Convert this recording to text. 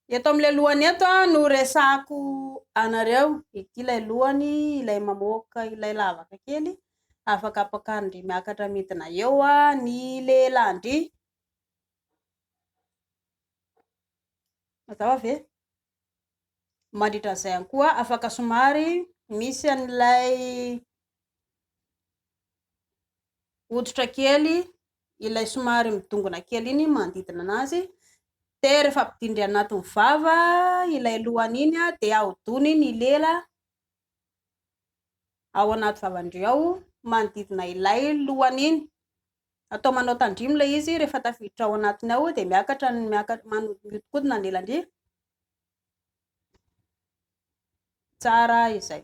Eto amin'ilay lohany eto no resahako anareo. Ity ilay lohany, ilay mamoaka ilay lavaka kely. Afaka ampakarin-dry miakatra midina eo ny lelan-dry. Mazava ve? Mandritra an'izay ihany koa afaka somary misy an'ilay hoditra kely, ilay somary midongona kely iny manodidina anazy. Dia rehefa ampidindry anatin'ny vava ilay lohany iny dia ahodony ny lela ao anaty vavan-dry ao manodidina ilay lohany iny. Atao manao tandrimo ilay izy rehefa tafiditra ao anatiny ao dia miakatra ny miakatra mihodinkodina ny lelan-dry. Tsara izay.